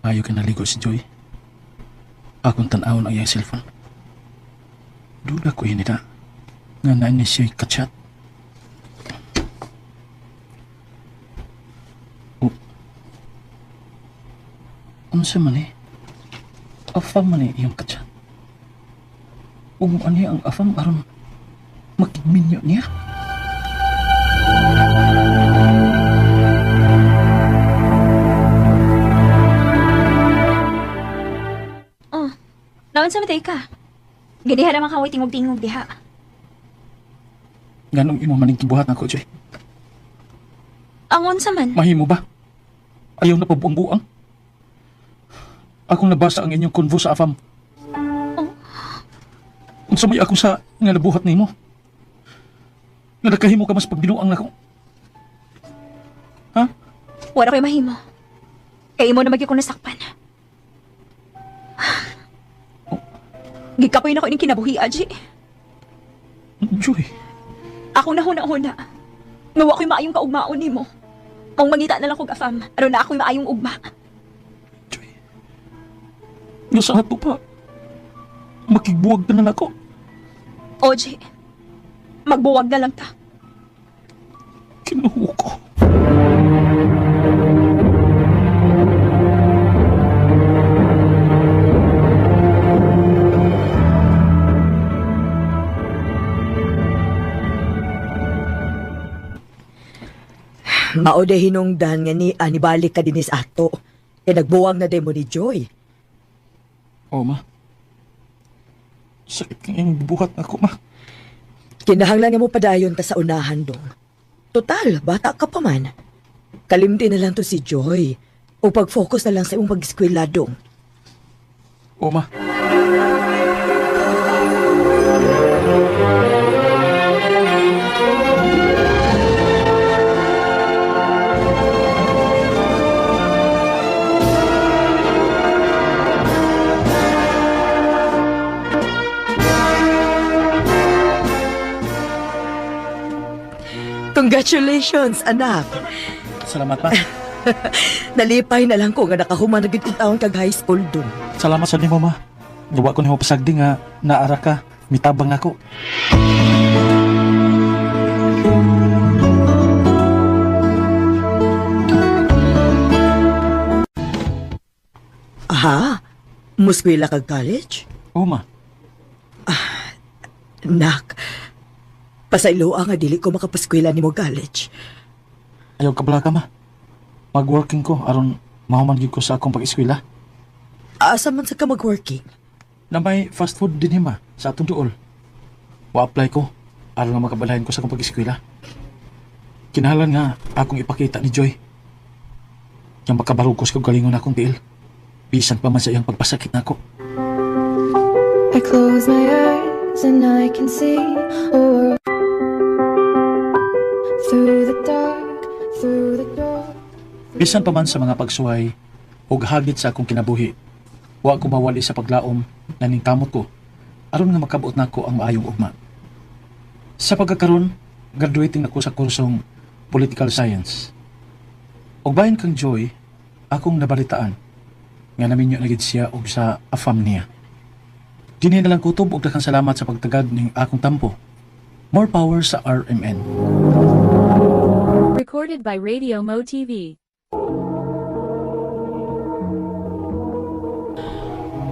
Ayaw ka naligo si Joy. Akong tan-awon ang iyang cellphone. Duda ko yun nila. Nga naan niya siya kachat. Oh. Unsa man eh? Afam man eh iyong kachat. Ug mo niya ang afam aron makigminyo niya. Oh, naon sa matay ka? Ganiha naman ka tingog-tingog diha. Nganong imo maning gibuhat nako, Joy? Ang unsa man? Mahimo ba? Ayaw na pabuang-buang. Akong nabasa ang inyong convo sa afam. Unsa may ako sa nga nabuhat nimo? Nga nakahimo ka mas pagbinuang nako. Ha? Wala ko'y mahimo. Kay imo na magyud kong nasakpan. Gikapoy na ko ining kinabuhi, Aji. Joy. Ako na huna-huna. Nga wa ko'y maayong kaugmaon nimo. Kung mangita na lang kog afam, aron na ako'y maayong ugma. Nga sa ato pa, makigbuwag ka na nako. Oji, magbuwag na lang ta. Kinuho ko. Mao day hinungdan nga ni anibalik ka dinis ato. Kay nagbuwang na demo ni Joy. Oo, ma. Sakit kang iyong buhat nako, ma. Kinahanglan nga mo padayon ta sa unahan dong. Total, bata ka pa man. Kalimti na lang to si Joy. O pag-focus na lang sa imong pag-eskwela dong. Oo, ma. Congratulations, anak. Salamat, ma. Nalipay na lang ko nga nakahuman na gid taon kag high school dong. Salamat sa nimo, ma. Gawa ko nimo pasagdi nga naara ka, mitabang nako. Aha, muskwela kag college? Oo, ma. Nak, pasayloa nga dili ko makapaskwela nimo college. Ayaw ka bala ka, ma. Mag-working ko aron mahuman gyud ko sa akong pag-eskwela. Asa man sa ka mag-working? Na may fast food din ma sa atong duol. Wa-apply ko aron nga makabalahin ko sa akong pag-eskwela. Kinahanglan nga akong ipakita ni Joy. Yang makabarugos ko galingon akong tiil. Bisan pa man sa iyang pagpasakit nako. I close my eyes and I can see a world through the dark, through the door. Bisan pa man sa mga pagsuway ug hagit sa akong kinabuhi, wa ko mawali sa paglaom na ningkamot ko aron nga makabuot nako ang maayong ugma. Sa pagkakaron, graduating ako sa kursong Political Science. Ug bahin kang Joy, akong nabalitaan nga naminyo na gid siya og sa afam niya. Dinhi na lang kutob og daghang salamat sa pagtagad ning akong tampo. More power sa RMN. Recorded by Radio Mo TV.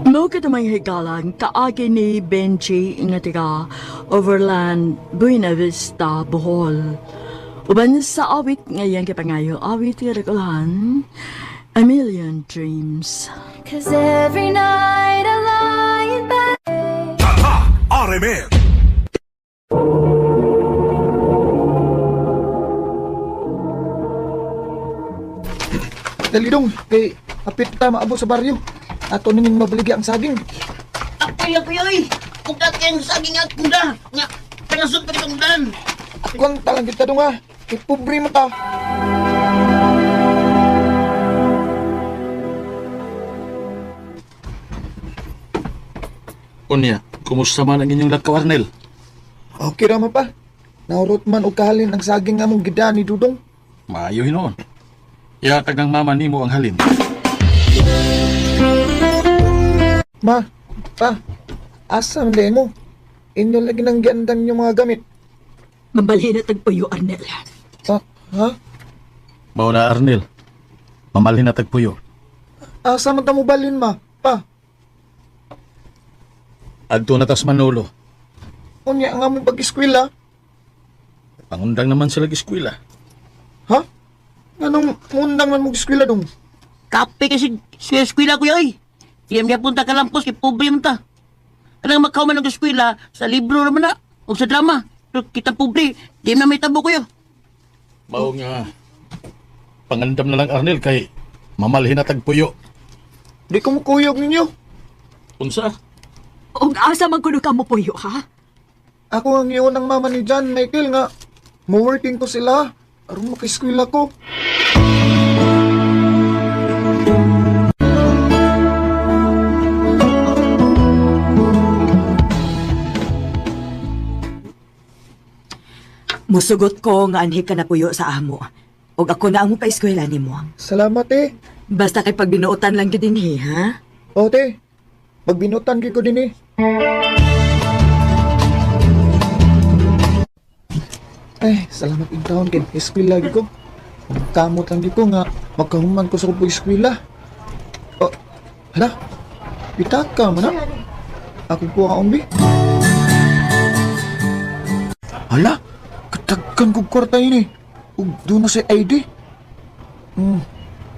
Mo katumay higalang kaagi ni Benji nga taga Overland, Buena Vista, Bohol. Uban sa awit ngayang kipangayo awit nga dakulhan, A Million Dreams. 'Cause every night I lie in bed. RMN. Dali dong, kay apit ta maabot sa baryo. Ato nining mabaligi ang saging. Apoy, apoy, oy! Kugat kayong saging at kuda! Nga, tangasod pa rin dan! Akon talang kita dong ah. Kay pobre mo ta. Unya, kumusta man ang inyong lakaw, Arnel? Okay ra man pa. Naurot man og kahalin ang saging among gida ni Dudong. Maayo hinuon. Ihatag ng mama nimo ang halin. Ma, pa, asa man diay mo? Inyo lagi nang giandang yung mga gamit. Mambalhin na tagpuyo, Arnel. Ha? Ha? Mao na, Arnel. Mamalhin na tagpuyo. Asa man ta mo balhin, ma? Pa, Adto na tas Manolo. unya nga mo pag-eskwela. Pangundang naman sila eskwela. Ha? Nganong mundang man mo eskwela dong? Kape kasi sa eskwela kuya, oy! Iyam niya punta ka lampos, kay pobre man ta. Kanang makaw man ang eskwela, sa libro naman na, o sa drama. Pero kita pobre, di na may tabo kuya. Mao nga. Pangandam na lang, Arnel, kay mamalhin na tagpuyo. Di ko mukuyog ninyo. Unsa? Og asa man kuno ka mo puyo, ha? Ako ang iyon ng mama ni John Michael nga mo-working ko sila aron maka-eskwela ko. Musugot ko nga anhi ka na puyo sa amo. Og ako na ang mupa-eskwela nimo. Salamat eh. Basta kay pagbinuotan lang gyud dinhi, ha? O te, pagbinutan gyud ko din eh. Ay, salamat in taon kay eskwela gyud ko. Kamot lang gyud ko nga magkahuman ko sa akong eskwela. Oh, hala. Pitaka man na. Ako po ang umbi. Hala, katagkan kog kwarta yun eh. Ug doon na sa ID.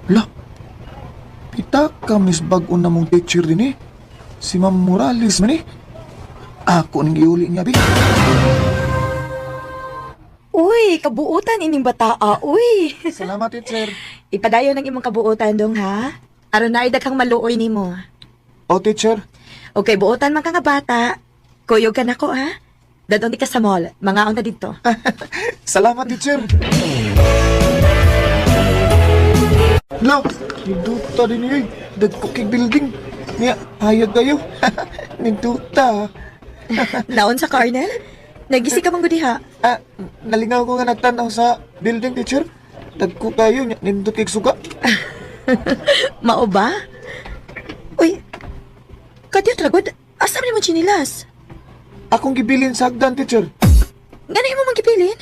Hala, pitaka miss bag-o na mong teacher din eh. Si Ma'am Morales man eh. Ako ning giuli niya, bi. Uy, kabuutan ining bataa, uy. Salamat, teacher. Ipadayon ang imong kabuutan dong, ha? Aron na kang maluoy nimo. O, teacher. Okay, buotan man ka nga bata. Kuyog ka nako, ha? Dadon di ka sa mall. Mangaon ta didto. Salamat, teacher. Lo, ninduta din yun. Dagkukig building. Niya, hayag kayo. Ninduta. Naon sa Carnel? Nagisi ka man gud diha. Ah, nalingaw ko nga nagtanaw sa building, teacher. Dagko kayo, niya, nindot kay suga. Mao ba? Uy, kadiyot ra gud. Asa man imong tsinilas? Akong gibilin sa hagdan, teacher. Ngano imo man gibilin?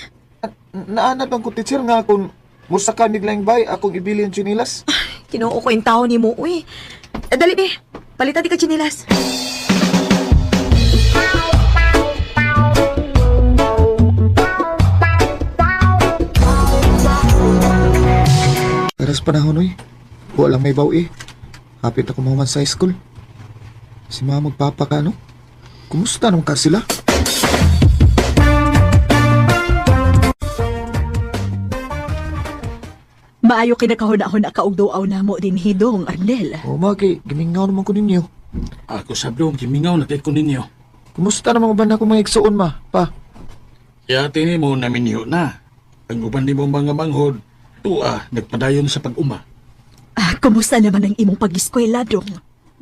Naanad bang ko, teacher, nga kung musaka miglang bay, akong ibilin chinilas. Kinuo ko yung tao ni mo, uy. Eh, dali, be. Palitan di ka tsinilas. Taras panahon, uy. Walang may bawi. Hapit ako mahuman sa high school. Si mama magpapa ka, no? Kumusta nung ka sila? Maayo kinakahuna-huna ka og duaw namo din hidong, Arnel. O, ma, kay, gimingaw naman ko ninyo. Ako sa dong, gimingaw na kay ko ninyo. Kumusta naman uban ako mga igsuon, ma? Pa, Yati nimo na minyo na. Ang uban nimo mga manghod, tuwa, nagpadayon sa pag-uma. Ah, kumusta naman ang imong pag-eskwela, dong?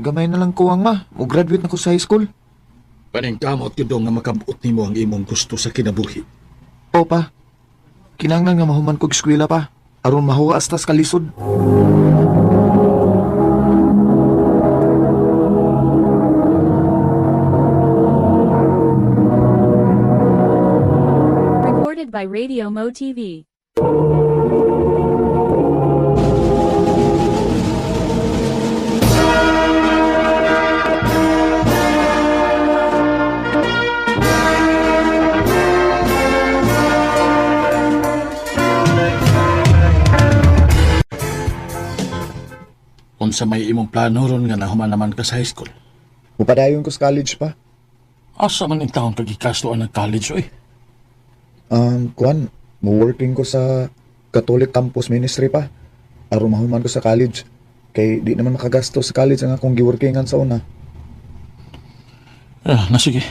Gamay na lang ko ang ma. Mo-graduate na ko sa high school. Paningkamot yun dong nga makabuot nimo ang imong gusto sa kinabuhi. O pa, kinanglan nga mahuman kog eskwela pa. Aron mahuwas tas kalisod. Recorded by Radio Mo TV. Unsa may imong plano ron nga nahuman naman ka sa high school? Mupadayon ko sa college pa. Asa man in taon kag gikastoan ng college oy? Kuan, mo-working ko sa Catholic Campus Ministry pa. Aron mahuman ko sa college. Kay di naman makagasto sa college ang akong giworkingan sa una. Ah, na sige.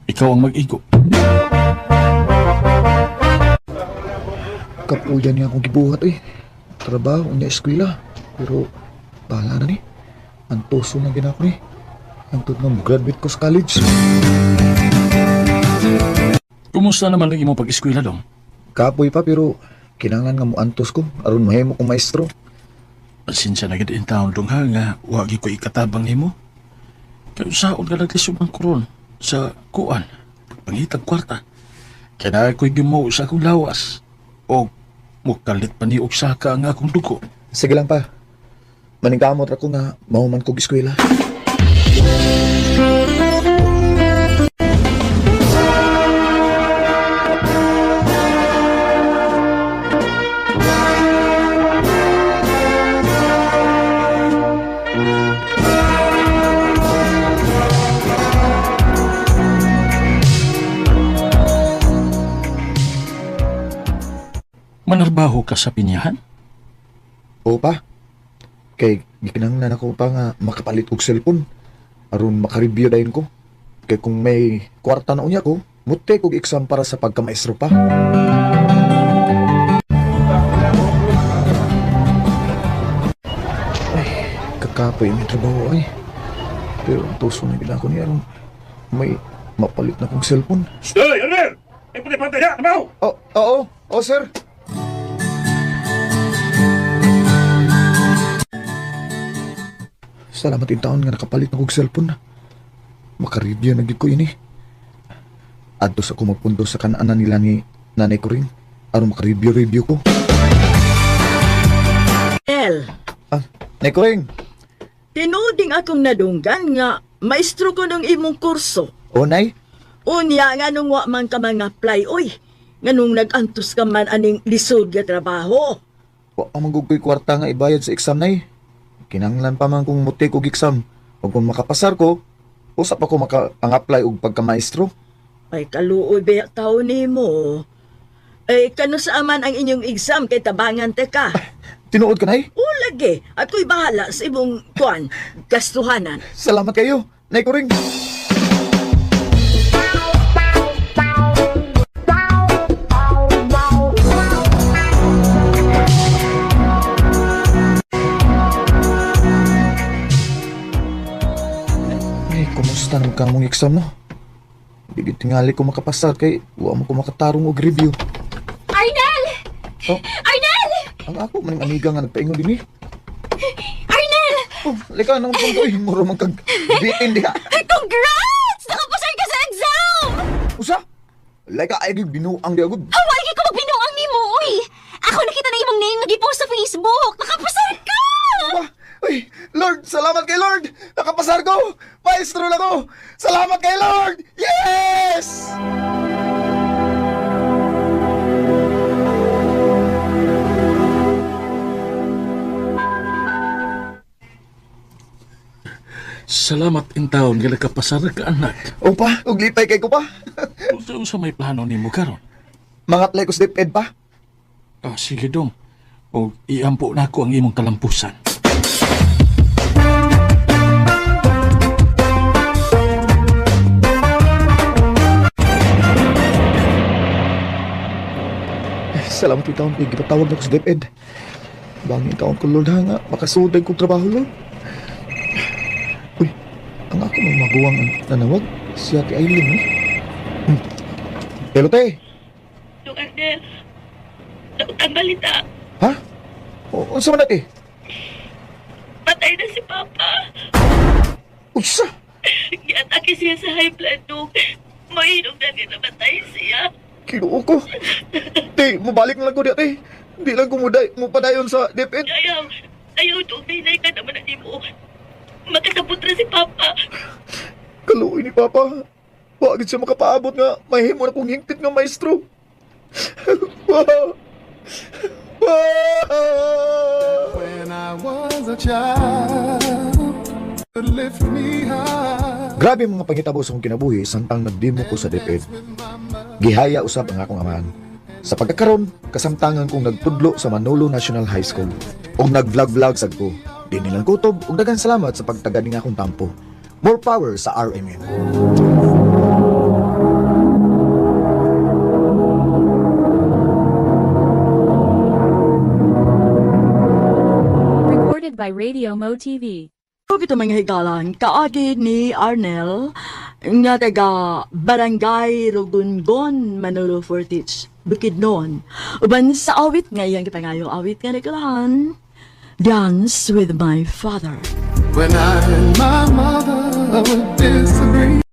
Ikaw ang mag-igo. Kapuyan niya akong gibuhat eh. Trabaho niya eskwela. Pero bahala na ni. Antoso na ginako ni. Hangtod nga graduate ko sa college. Kumusta naman ang imong pag-eskwela dong? Kapoy pa pero kinahanglan nga moantos ko aron mahimo kong maestro. Pasensya na gid in taon dong ha nga wa gyud ko ikatabang nimo. Kay usaon ka naglisod man karon sa kuan pagpangitag kwarta. Kay naa ko'y gimuo sa akong lawas o mukalit pa ni og saka ang akong dugo. Sige lang pa. Maningkamot ra ko nga mahuman kog eskwela. Manarbaho ka sa pinyahan? Oo pa. Kay gikinahanglan ako pa nga makapalit og cellphone aron makareview dayon ko. Kay kung may kwarta na unya ko, muti kog exam para sa pagkamaestro pa. Ay, kakapoy may trabaho ay. Pero ang tuso na gid ako niya aron may mapalit na kong cellphone. Stoy, Arnel! Ay, pati-pati na! Trabaho! Oh, oo, oh, sir. Salamat in taon nga nakapalit na kog cellphone. Makareview na gid ko ini. Adto sa ko magpundo sa kanaanan nila ni nanay ko rin. Aron makareview-review ko. El, Ah, Nay ko rin. tinuding akong nadunggan nga maestro ko ng imong kurso. O, nay. Unya nga nung wa man ka mga apply, oy. Nga nung nag-antos ka man aning lisod nga trabaho. Wa pa man gud ko'y kwarta nga ibayad sa exam, nay. Kinanglan pa man kung mutik og exam. O kung makapasar ko, usap ako maka ang apply og pagkamaestro. Ay kaluoy ba tao nimo. Ay kano sa aman ang inyong exam kay tabangan te ka. Tinuod ka, nay? O lagi, ako'y bahala sa imong kuan, gastuhanan. Salamat kayo, Nay Kuring. Ay, kumusta naman ka mong exam, no? Di gid tingali ko makapasar kay wa mo ko makatarong og review. Arnel! Oh, Arnel! ang ako maning amiga nga nagpaingon dinhi. Arnel! Oh, lika nang pang koy, muro man kag bitin diha. Congrats! Nakapasar ka sa exam! Usa? Lika ay gid binuang di agud. Haway ko magbinuang nimo, oy! Ako nakita na imong name nag-post sa Facebook. Nakapasar ka! Ba? Uy, Lord, salamat kay Lord! Nakapasar ko! Maestro na ko! Salamat kay Lord! Yes! Salamat in taon nga nakapasar ka anak. Opa, ug lipay kay ko pa. Unsa unsa may plano nimo karon? Mga apply ko sa DepEd pa. Ah, sige dong. O iampo na ako ang imong kalampusan. Salamat yung taon kay gipatawag na ko sa DepEd. Bangin taon ko, Lord, ha nga. Makasuday kong trabaho, Lord. Uy, ang ako may maguwang ang nanawag. Si Ate Aileen, eh. Hello, te. Dong Arnel, daot ang balita. Ha? O, unsa man na, te? Patay na si Papa. Unsa? Giatake siya sa high blood, Dong. Mahinog na nga namatay siya. Kinuo ko. Te, mabalik na lang ko diya, te. Di lang ko muday, mupadayon sa DepEd. Ayaw, ayaw, Dong. Nahinay ka naman ang imo. Makasabot na si Papa. Kaluoy ni Papa. Wa gid siya makapaabot nga mahimo na kong hingpit nga maestro. Wa. When I was a child, would lift me high. Grabe mga panghitabo sa akong kinabuhi samtang nagdemo ko sa DepEd. Gihaya usab ang akong amahan. Sa pagkakaron, kasamtangan kong nagtudlo sa Manolo National High School. Og nag-vlog-vlog sad ko. Di nilang kutob ug daghang salamat sa pagtagad ning akong tampo. More power sa RMN. Recorded by Radio Mo TV. Ug ito, mga higalan, kaagi ni Arnel nga taga Barangay Rugungon, Manolo Fortich, Bukidnon. Uban sa awit nga iyang gipangayong awit nga nagkalahan, "Dance with My Father." When I and my mother would disagree.